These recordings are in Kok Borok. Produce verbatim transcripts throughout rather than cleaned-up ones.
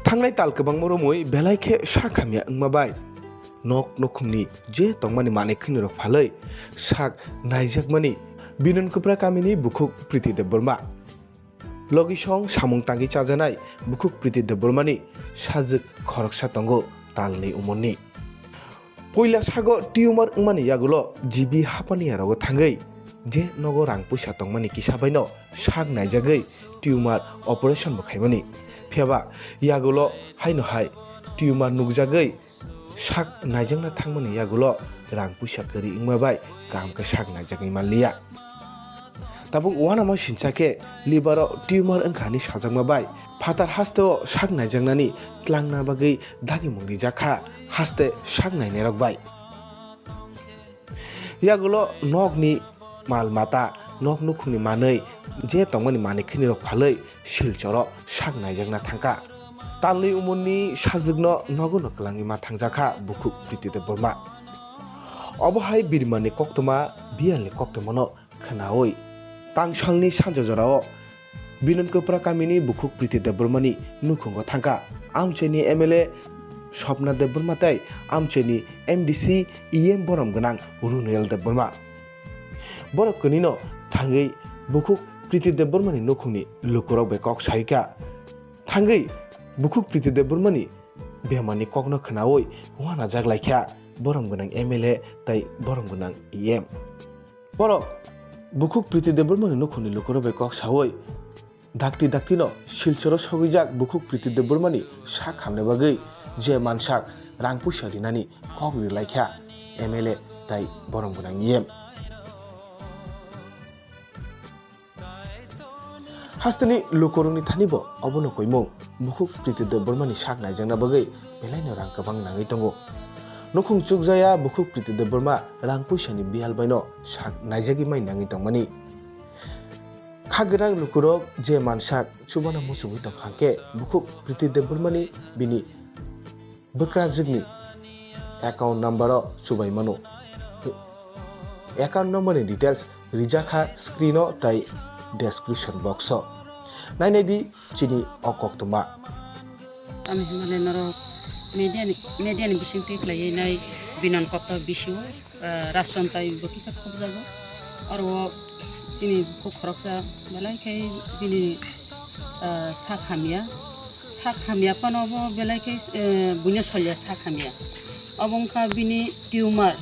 Thangnai tal kwbangma romwi belai khe sak hamya wngma bai nok nukhungni je tongmani manwi khwnirok phalwi sak naijakmani Binon Kwpra kamini bukhuk Priti Debbarma. Logisong samung tangwi chajanai bukhuk Priti Debbarmani sajwk khoroksa tongo talni umorni. Puila sago tumor wngmani yagulo G B hapani yarogo thangwi je nogo rang puisa tongmani kisa baino sak naijagwi tumor operation bo khaimani. Phiyaba yagulo haino hai tumor nukjagwi sak naijakna thangmani yagulo rang puisa kwrwi wngma bai kaham khe sak naijagwi manliya. Tabuk uanamo sinsa khe liver o tumor wngkha hwnwi sajakma bai phatar hasteo sak naijaknani tlangna bagwi dagimung rijak kha haste sak nainairok bai. Yagulo nokni mal mata, nok nukhungni manwi je tongmani manwi khwnirok phalwi Silchoro sak naijakna thangkha. Talni umorni sajwkno nogono kwlangwi ma thangjakha bukhuk Priti Debbarma. Obo hai birimani koktwma biyalni koktwmano khwnawi tangsalni sanja jorao Binon Kwpra kamini bukhuk Priti Debbarmani nukhungo thangkha. Amchaini M L A Swapna Debbarma tei amchaini M D C E M borom gwnang Runiyal Debbarma. Borok kwnwino thangwi bukhuk Priti Debbarmani nukhungni lukurok bai kok saikha. Thangwi bukhuk Priti Debbarmani bemarni kokno khwnawi uanajak laikha borom gwnang M L A tei borom gwnang E M. Borok bukhuk Priti Debbarmani nukhungni lukurok bai kok sawi dakti daktino Silchoro sogwijak bukhuk Priti Debbarmani sak hamna bagwi je mansak rang puisa rinani kok ri laikha M L A tei borom gwnang E M. Hasteni lukurokni thani bo obono koimung bukhuk Priti Debbarmani sak naijakna bagwi belaino rang kwbang nangwi tongo. Nukhung chukjaya bukhuk Priti Debbarma rang puisani biyal baino sak naijagwi mai nangwi tongmani. Kha gwnang lukurok je mansak chubana muchungwi tongkha hwnkhe bukhuk Priti Debbarmani bini bwkrajwkni account number o chubai mano. Account number ni details rijak kha screen o tei description box o. Nainai di chini o koktwma. Tamo hinmale norok media ni, media ni bisingtwi khlaiwi nai Binon Kwpra bisio, ah, ration tai bo kisa khobjago. Oro o chini bukhuk khoroksa belai khe bini, ah, sak hamya. Sak hamya phano bo belai khe, eh, buino solya sak hamya. Obo wngkha bini tumor.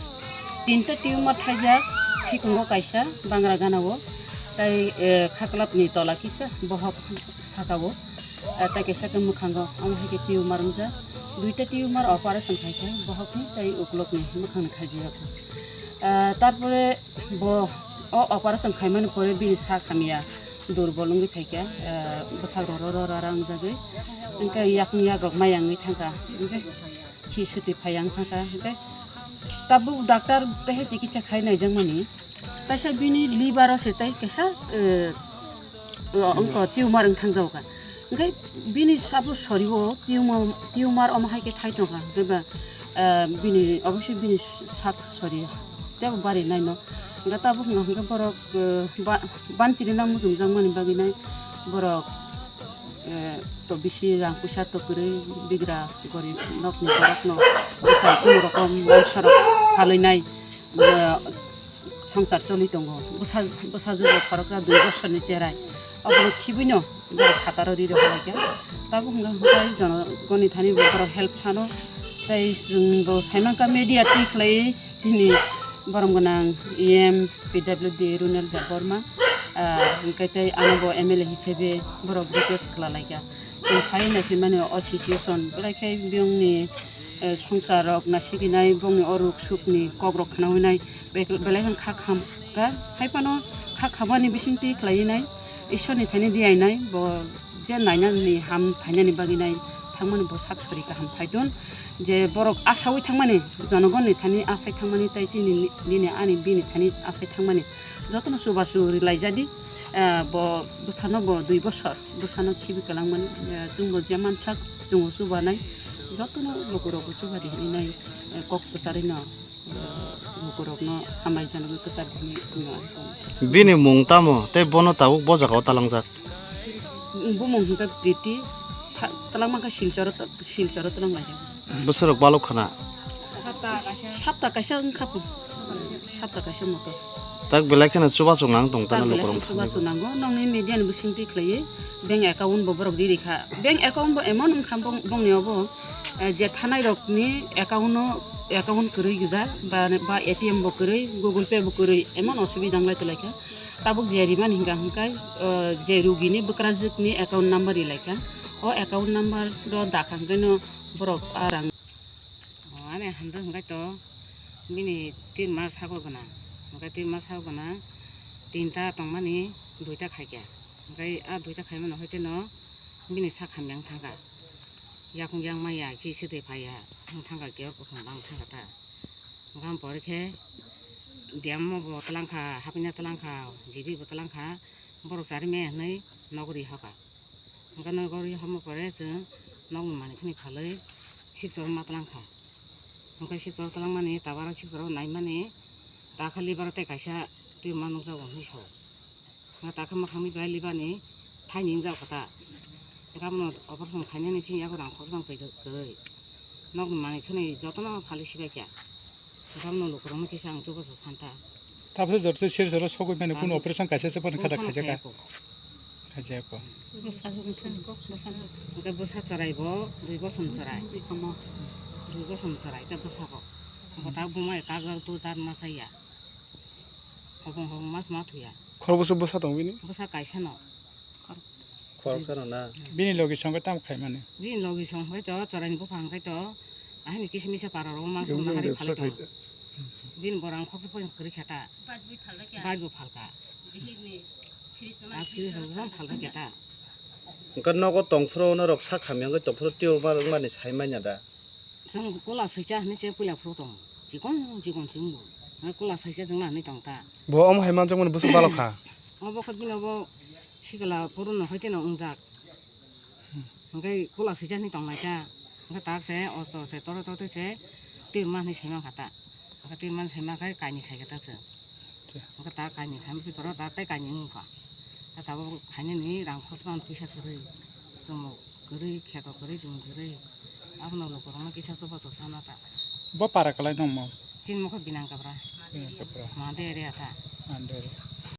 Tinta tumor thaijak, phikungo kaisa, bangra gana o, tei, eh, khaklapni tola kisa, bohok saka o, eh, tei kaisa khe mwkhango, omo hai khe tumor wngjak. Duita tumor operation khaikha, bohokni tei ukulukni mwkhangni khaijak. Eh, tarpore bo o operation khaimani pore bini sak hamya. Durbol wngwi phaikha, eh, bwsarok ro ro ra ra wngjagwi, hwnkhe yakung yakrok maya wngwi thangkha, hwnkhe khi suti phai yang thangkha, hwnkhe tabuk doctor tei hai chikitsa khai naijakmani, kaisa bini liver o se tei kaisa, eh, o, wngkha tumor wng thangjago kha, hwnkhe bini sabo sorio tumor, tumor omo hai khe thai tongkha, hwnkhe ba, eh, bini obosi bini sak sorio tebo bari naino, hwnkhe tabuk hwnkha hwnkhe borok, eh, ba-, banchiri nang muchungjakmani bagwi nai borok, eh, to bisi rang puisa to kwrwi bigra gorib nokni borokno bwsai kunu rokom bangsorok phalwi nai, eh, swngchar choli tongo. Bwsa-, bwsajwk rok khoroksa dui bosorni cherai. Obono khibiui no borok phataro ri rw lai kha. Tabuk hwnkha hwnkhe jonogoni thani bo borok help sano. Tei chwng bo sai mankha media twi khlaiwi chini borom gwnang E M P W D Runel Debbarma, ah, hwnkhe tei ano bo M L A hisabe borok request khlalaikha. Chwng phaiwi naikhe mani o situation belai khe biyongni, eh, swngchar rok nasikinai bongni o ruk sukni kok rok khna hwnwi nai. Be-, belai khe kha kham kha, hai phano kha khabani bisingtwi khlaiwi nai, Ishwarni thani di ai nai, bo je nainani ham phainani bagwi nai thangmani bo sak sori kaham phaidun, je borok asaui thangmani, jonogonni thani asai thangmani, tei chini ni-, nini ani bini thani asai thangmani, jotono chubachu ri laijadi, eh, bo bwsano bo dui bosor, bwsano khibi kwlangmani, eh, chwngbo je mansak, chwngbo chubanai, jotono lukurokbo chubadi hinwi nai, eh, kok kwcharwino. Lukurokno hambai janagwi kwchar hwnwi swngo ang. Bini mung tamo tei bono tabuk bo jagao talangjak? Bumung hwnkhe Priti, Twlangma khe Silcharo, Silcharo twlang lai. Bwsarok balok khana. Sapta kaisa wngkha pu. Sapta kaisa moto. Tak belai kheno chubachu nang tong tano lukurok. Chubachu nango, nongni media ni bisingtwi khlaiwi bank account bo borok riri kha. Bank account bo emon wngkha bong-, bongni obo, eh, je thanai rokni account no, account kwrwi gija ba, ba A T M bo kwrwi, Google Pay bo kwrwi, emon osubida wnglai twlai kha. Tabuk je rimani hingka hingkai, eh, je rugini bwkrajwkni account number ri laikha. O account number ro dakha hingkaino borok a rang. O, ani hamjak hingkai to bini tin mas sago gwnang. Hingkai tin mas sago gwnang. Tinta tongmani duita khaikha. Hingkai a duita khaimano hoiteno bini sak hamya wng thangkha. Yakung yang maya khe se de phaiya. Wng thangkha khe o kuthum bang thangkha ta. Hwnkhe pore khe D M o bo twlang kha, hapina twlang kha, G B bo twlang kha, borok chari me hwnwi nogo ri hoka. Hwnkhe nogo ri homo pore chwng nokni manwi khwnwi phalwi sipchoro ma twlang kha. Hwnkhe sipchoro twlangmani tabaro sipchoro naimani ta kha liver o tei kaisa tumor nukjago hwnwi sao. Nga takha mwkhangni bai libani thaini wngjak kha ta. Gabno operation khainani chini yago rang khoroknang kwrwi. Nokni manwi khwnwi jotono phalwi sibai kha. Gabno lukurokno kisa ang chubachu santa. Tabukhe joto sir jora sogwi mani kunu operation kaisa se phone khada khaijak kha. Khaijak kha. Hwnkhe bwsa chwrai bo dui bosom chwrai. Dui bosom chwrai khe bwsa bo. Bo ta buma ekajor dudar ma chaya. Hobong hobong mas ma thuya. Khorokboso bwsa tong bini? Bwsa kaisa no. Khoroksa no na? Bini logi song khe tamo khai mani? Bini logi song khai to, chwraini buphang khai to, ahini kisi misa para rok ma song na hari phalai to. Bini borang khok phoi kwrwi kha ta. Baj bo phalka. Baj bo phalka. Bihik ni fridge no. Ah, fridge rok phalka kha ta. Hwnkhe nogo tong phuru norok sak hamya wngwi tong phuru twibo ma wngmani sai manya da? Chwng kula saisa hinwi se puila phuru tongo. Chikon chikon se wngo. Hai kula saisa chwngno hinwi tong ta. Bo omo hai manjakmani bwswk balok kha. Obo khe bini obo sikla phuru no hoite no wngjak. Hwnkhe kula saisa hinwi tong lai ta. Hwnkhe tak se osto se toro toro se twi ma hinwi sai man kha ta. Hwnkhe twi ma hinwi sai man khe kainwi khai kha ta chwng. Hwnkhe ta kainwi khai man khe toro ta tei kainwi wng kha. Ta tabuk khainani rang khosmani twisa kwrwi. Chwng kwrwi kheto kwrwi chwng kwrwi. Abono lukurokno kisa chubachu sana ta. Bo para kwlai tongmo? Chini mokho Binang Kabra. Binang Kabra. Mande area ta. Mande area.